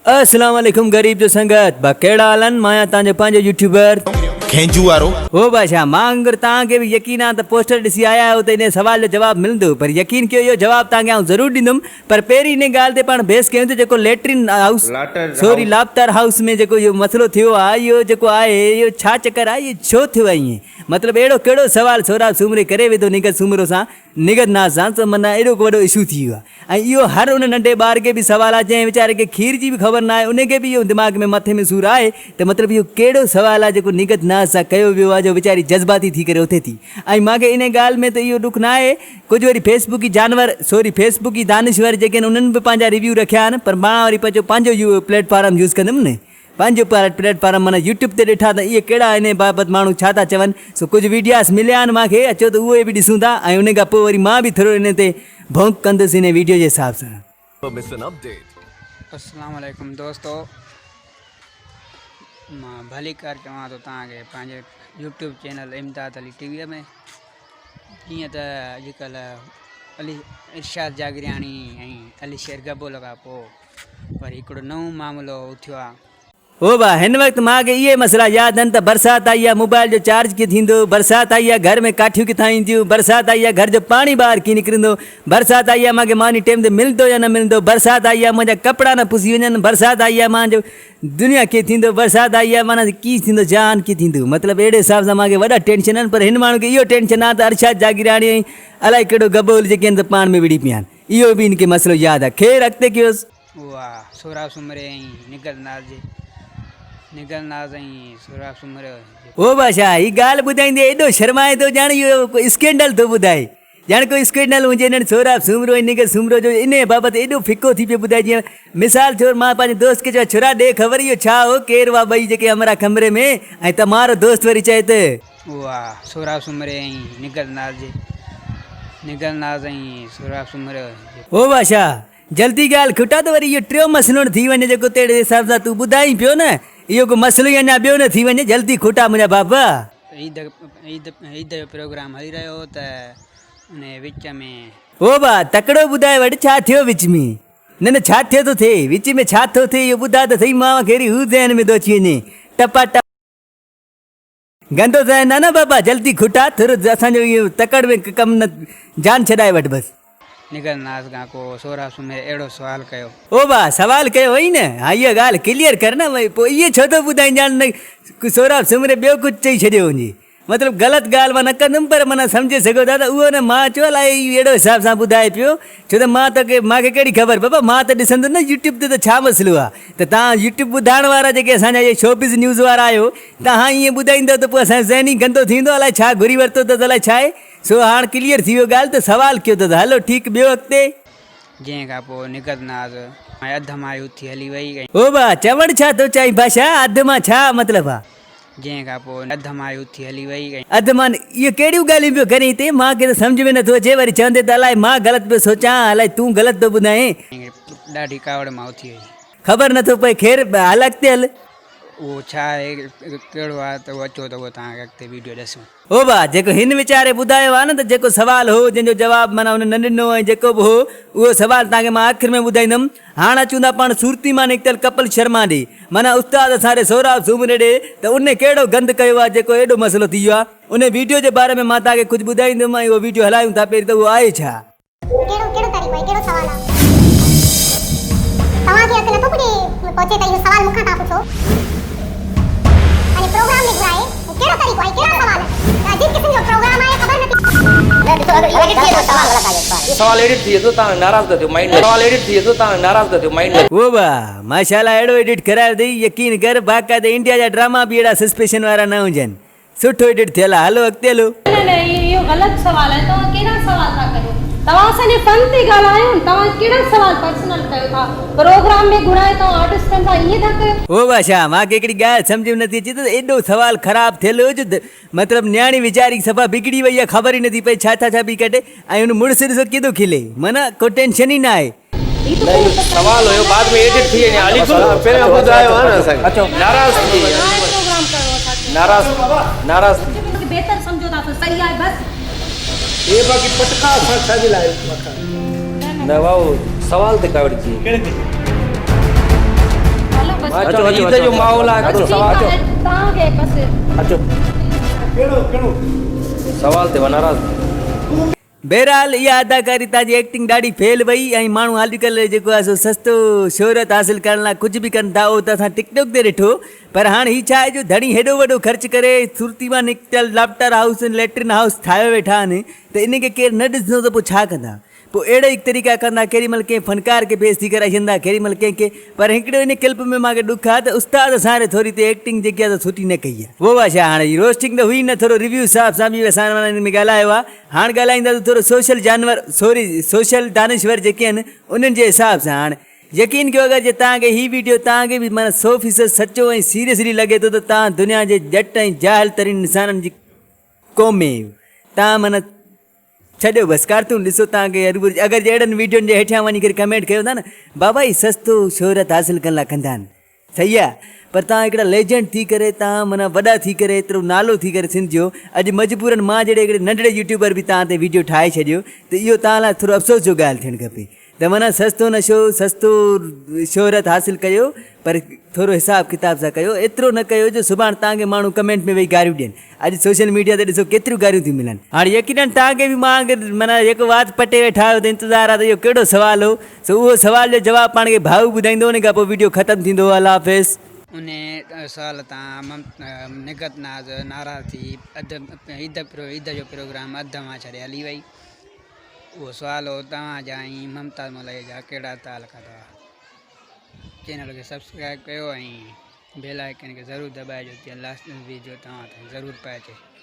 السلام عليڪم غريب جو سنگت با ڪهڙا حال آهن مان آهيان توهان جو پنهنجو يوٽيوبر. کينجو وارو. هو بادشاهه مان وانگر توهان کي به يقين آ ته پوسٽر ڏسي آيا آهيو ته انهي سوال جو جواب ملندو پر يقين ڪيو اهو جواب توهان کي آئون ضرور ڏيندم پر پهرين انهي ڳالهه تي پاڻ بحث ڪيون ته جيڪو ليٽرين هائوس سوري لاپتار هائوس ۾ جيڪو اهو مسئلو ٿيو آ اهو جيڪو آهي اهو ڇا چڪر آ اهو ڇو ٿيو آ ائين مطلب اهڙو ڪهڙو سوال سهراب سومري ڪري وڌو نگهت سومرو سان نگهت ناز سان ته معنيٰ ايڏو ڪو وڏو اشو ٿي ويو آهي ۽ اهو هر ان ننڍي ٻار کي به سوال آهي جنهن ويچاري کي کير جي به خبر ناهي ان کي به اهو دماغ ۾ مٿي ۾ سور آهي ته مطلب اهو ڪهڙو سوال آهي جيڪو نگهت ناز سان ڪيو ويو آهي جو ويچاري جذباتي ٿي ڪري اٿي ٿي ۽ مان کي ان ڳالهه ۾ ته اهو ڏک ناهي ڪجهه وري فيس بڪي جانور سوري فيس بڪي دانشور جيڪي آهن انهن به پنهنجا ريويو رکيا آهن پر مان وري پنهنجو پنهنجو پليٽ فارم يوز ڪندم نه پنهنجو پليٽ فارم معنيٰ يوٽيوب تي ڏٺا ته اهي ڪهڙا انهي بابت ماڻهو ڇا ٿا چون سو ڪجهه ويڊياس مليا آهن مان کي اچو ته اهي به ڏسون ٿا ۽ انهي کان پوء وري مان به ٿورو انهي تي ڀونڪ ڪندس انهي ويڊيو جي حساب سان. اسلام عليڪم دوستو مان ڀليڪار چوان ٿو توهان کي پنهنجي YouTube channel Imdad Ali T V ۾ جيئن ته اڄڪلهه علي ارشاد جاگيراڻي ۽ علي شير گبول کان پوء وري هڪڙو نئون معاملو اٿيو آ. هو ڀا هن وقت مان کي اهي مسئلا ياد آهن ته برسات آئي آ موبائل جو چارج ڪيئن ٿيندو، برسات آئي آ گهر ۾ ڪاٺيون ڪٿان اينديون، برسات آئي آ گهر جو پاڻي ٻاهر ڪيئن نڪرندو، برسات آئي آ مان کي ماني ٽيم تي ملندو يا نه ملندو، برسات آئي آ منهنجا ڪپڙا نه پسي وڃن، برسات آئي آ مان جو دنيا ڪيئن ٿيندو، برسات آئي آ معنيٰ ڪيئن ٿيندو جهان ڪيئن ٿيندو مطلب اهڙي حساب سان مان کي وڏا ٽينشن آهن پر هن ماڻهو کي اهو ٽينشن آ ته ارشاد جاگيراڻي ۽ الائي ڪهڙو گبول جيڪي آهن ته پاڻ ۾ وڙهي پيا آهن. اهو به هن کي مسئلو ياد آ. خير اڳتي ڪيوس. اها سهراب سومري ۽ نگهت ناز جي نگهت ناز ۽ سهراب سومري جي. او بادشاهه هي ڳالهه ٻڌائيندي ايڏو شرمائي ٿو ڄڻ اهو ڪو اسڪينڊل ٿو ٻڌائي. ڄڻ ڪو اسڪينڊل هجي انهن سهراب سومرو ۽ نگهت سومرو جو انهيء بابت ايڏو ڦڪو ٿي پيو ٻڌائي جيئن مثال طور مان پنهنجي دوست کي چوان ڇورا ڏي خبر اهو ڇا هو ڪير هئا ٻئي جيڪي همراهه ڪمري ۾ ۽ تمهارو دوست وري چئي ته. اها سهراب سومري ۽ نگهت ناز جي نگهت ناز ۽ سهراب سومري جي. او بادشاهه! جلدي ڳالهه کٽا ته وري اهو ٽيون مسئلو نه ٿي وڃي جيڪو تهڙي حساب سان تون ٻڌائين پيو نه اهو ڪو مسئلو ئي اڃا ٻيو نه ٿي وڃي جلدي کٽا منهنجا بابا. عيد عيد عيد جو پروگرام هلي رهيو هو ته ان وچ ۾. او با! تڪڙو ٻڌائي وٺ ڇا ٿيو وچ ۾. نه نه ڇا ٿيو ٿو ٿئي وچ ۾ ڇا ٿو ٿئي اهو ٻڌاء ته سهي مان کي وري هو ذهن ۾ ٿو اچي وڃي ٽپا ٽپ. گندو ذهن آ نه بابا جلدي کٽا ٿر اسان جو اهو تڪڙ ۾ ڪم نه جان ڇڏائي وٺ بس. نگل ناز کان ڪو سهراب سومري اهڙو سوال ڪيو. او با سوال ڪيو هئي نه ها اها ڳالهه ڪليئر ڪر نه پوء ائين ڇو ٿو ٻڌائين ڄاڻ نه سهراب سومري ٻيو ڪجهه چئي ڇڏيو هجي. مطلب غلط ڳالهه مان نه ڪندم پر معنيٰ سمجهي سگهو ٿا ته اهو نه مان چيو الائي اهو اهڙو حساب سان ٻڌائي پيو ڇو ته مان توکي مان کي ڪهڙي خبر بابا مان ته ڏسندس نه يوٽيوب تي ته ڇا مسئلو آهي ته توهان يوٽيوب ٻڌائڻ وارا جيڪي اسان جا اهي شوبز نيوز وارا آهيو توهان ائين ٻڌائيندو ته پوء اسان جو ذهن ئي گندو ٿي ويندو الائي ڇا گهري ورتو اٿس الائي ڇا آهي سو هاڻ ڪليئر ٿي ويو ڳالهه ته سوال ڪيو اٿس هلو ٺيڪ ٻيو اڳتي. جنهن کان پوء نگهت ناز ۽ اڌ مان ئي اٿي هلي وئي ۽. او با چوڻ ڇا ٿو چاهين بادشاهه اڌ مان ڇا مطلب آ. جنهن کان پوء اڌ مان ئي اٿي هلي وئي ۽. اڌ مان اهي ڪهڙيون ڳالهيون پيو ڪرين هتي مان کي ته سمجهه ۾ نٿو اچي وري چوندين ته الائي مان غلط پيو سوچان الائي تون غلط ٿو ٻڌائين. ڏاڍي ڪاوڙ مان اٿي وئي. خبر نٿو پئي خير هل اڳتي هل. اهو ڇا آهي ڪهڙو آهي ته اهو اچو ته اهو توهان کي اڳتي ويڊيو ڏسون. هو با جيڪو هن ويچاري ٻڌايو آهي نه ته جيڪو سوال هو جنهن جو جواب معنيٰ هن نه ڏنو ۽ جيڪو به هو اهو سوال توهان کي مان آخر ۾ ٻڌائيندم. هاڻ اچون ٿا پاڻ سورتي مان نڪتل ڪپل شرما ڏي معنيٰ استاد اسان ري سهراب سومري ڏي ته ان ڪهڙو گند ڪيو آهي جيڪو ايڏو مسئلو ٿي ويو آهي ان ويڊيو جي باري ۾ مان توهان کي ڪجهه ٻڌائيندم ۽ اهو ويڊيو هلايون ٿا پهرين ته اهو آهي ڇا؟ ڪهڙو ڪهڙو طريقو آهي ڪهڙو سوال آهي توهان کي عقل نٿو پڄي پهچي ته اهو سوال مون کان توهان پڇو پنهنجي پروگرام ۾ گهرائي ڪهڙو طريقو آهي ڪهڙا سوال آهن عجيب قسم جو پروگرام آهي خبر نٿي نه ڏسو اگر اهو ايڊٽ ٿئي ٿو سوال غلط آهي اهو سوال ايڊٽ ٿئي ٿو توهان ناراض نه ٿيو مائنڊ نه سوال ايڊٽ ٿئي ٿو توهان ناراض نه ٿيو مائنڊ نه. وو با ماشاءالله اهڙو ايڊٽ ڪرايو اٿئي يقين ڪر باقاعده انڊيا جا ڊراما به اهڙا سسپيشن وارا نه هجن سٺو ايڊٽ ٿيل آ هلو اڳتي هلو. نه نه اهو غلط سوال آهي توهان ڪهڙا سوال ٿا ڪريو توهان اسان جي فن تي ڳالهايو نه توهان ڪهڙا سوال پرسنل ڪيو ٿا پروگرام ۾ گهرائي توهان آرٽسٽن سان ائين ٿا ڪيو. او بادشاهه مان کي هڪڙي ڳالهه سمجهه ۾ نٿي اچي ته ايڏو سوال خراب ٿيل هو جو مطلب نياڻي ويچاري صفا بگڙي وئي آهي خبر ئي نٿي پئي ڇا ڇا ڇا پئي ڪڍي ۽ هن مڙس ڏسو ڪيئن ٿو کلي معنيٰ ڪو ٽينشن ئي نه آهي. نه اهو سوال هيو بعد ۾ ايڊٽ ٿي وڃي علي گل پهريان ٻڌايو ها نه اسان کي ناراض ٿي وئي ناراض ناراض ٿي بهتر سمجهو ٿا ته صحيح آهي بس. هي باقي پٽڪا اسان ڇا جي لاء رکا. نه واهو سوال تي ڪاوڙجي. ڪهڙي تي. بس اچو عيد جو ماحول آهي اچو ٺيڪ آهي توهان کي بس. اچو ڪهڙو ڪهڙو سوال تي ناراض. بهرحال اها اداڪاري توهان جي ايڪٽنگ ڏاڍي فيل وئي ۽ ماڻهو اڄڪلهه جيڪو آهي سو سستو شهرت حاصل ڪرڻ لاء ڪجهه به ڪن ٿا اهو ته اسان ٽڪ ٽاڪ تي ڏٺو پر هاڻ هي ڇا آهي جو ڌڻي هيڏو وڏو خرچ ڪري سرتي مان نڪتل لاپٽر هائوس ۽ ليٽرين هائوس ٺاهيو ويٺا آهن ته ان کي ڪير نه ڏسندو ته پوء ڇا ڪندا پوء اهڙا ئي طريقا ڪندا، ڪيڏي مهل ڪنهن فنڪار کي بي عزتي ڪرائي ڇڏيندا، ڪيڏي مهل ڪنهن کي، پر هڪڙو ان ڪلپ ۾ مان کي ڏک آ ته استاد اسان ري ٿوري تي ايڪٽنگ جيڪي آ سا سٺي نه ڪئي آ. وو وا شا هاڻ هي روسٽنگ ته هئي نه ٿورو ريويو صاحب سان به اسان معنيٰ ان ۾ ڳالهايو آ هاڻ ڳالهائينداسون ٿورو سوشل جانور سوري سوشل دانشور جيڪي آهن انهن جي حساب سان هاڻ يقين ڪيو اگر جي توهان کي هي ويڊيو توهان کي به معنيٰ 100% سچو ۽ سيريسلي لڳي ٿو ته توهان دنيا جي ڄٽ ۽ جاهل ترين انسانن جي قوم ۾ آهيو توهان معنيٰ ڇڏيو بس ڪارٽون ڏسو توهان کي هرگز اگر جي اهڙن ويڊيون جي هيٺيان وڃي ڪري ڪمينٽ ڪيو ٿا نه بابا هي سستو شهرت حاصل ڪرڻ لاء ڪندا آهن صحيح آهي پر توهان هڪڙا ليجنڊ ٿي ڪري توهان معنيٰ وڏا ٿي ڪري ايترو نالو ٿي ڪري سنڌ جو اڄ مجبورن مان جهڙي هڪڙي ننڍڙي يوٽيوبر به توهان تي ويڊيو ٺاهي ڇڏيو ته اهو توهان لاء ٿورو افسوس جو ڳالهه ٿيڻ کپي ته معنيٰ سستو نشو، سستو شهرت حاصل ڪيو پر ٿورو حساب ڪتاب سان ڪيو، ايترو نه ڪيو جو سڀاڻ توهان کي ماڻهو ڪمينٽ ۾ ويهي گاريون ڏين. اڄ سوشل ميڊيا تي ڏسو ڪيتريون گاريون ٿيون ملن. هاڻ يقينن توهان کي به مان اگر معنيٰ جيڪو وات پٽي ويٺا آهيو ته انتظار آهي ته اهو ڪهڙو سوال هو، سو اهو سوال جو جواب پاڻ کي ڀائو ٻڌائيندو ان کان پوء وڊيو ختم ٿيندو. الله حافظ. انهي سوال تان نگهت ناز ناراض ٿي اڌ عيد عيد جو پروگرام اڌ مان ڇڏي هلي وئي. اهو سوال هو توهان جا ۽ ممتاز مولائي جا ڪهڙا تعلقات هئا. چينل کي سبسڪرائب ڪيو ۽ بيل آئيڪن کي ضرور دٻائجو جيئن لاسٽ ويڊيو توهان تائين ضرور پهچي.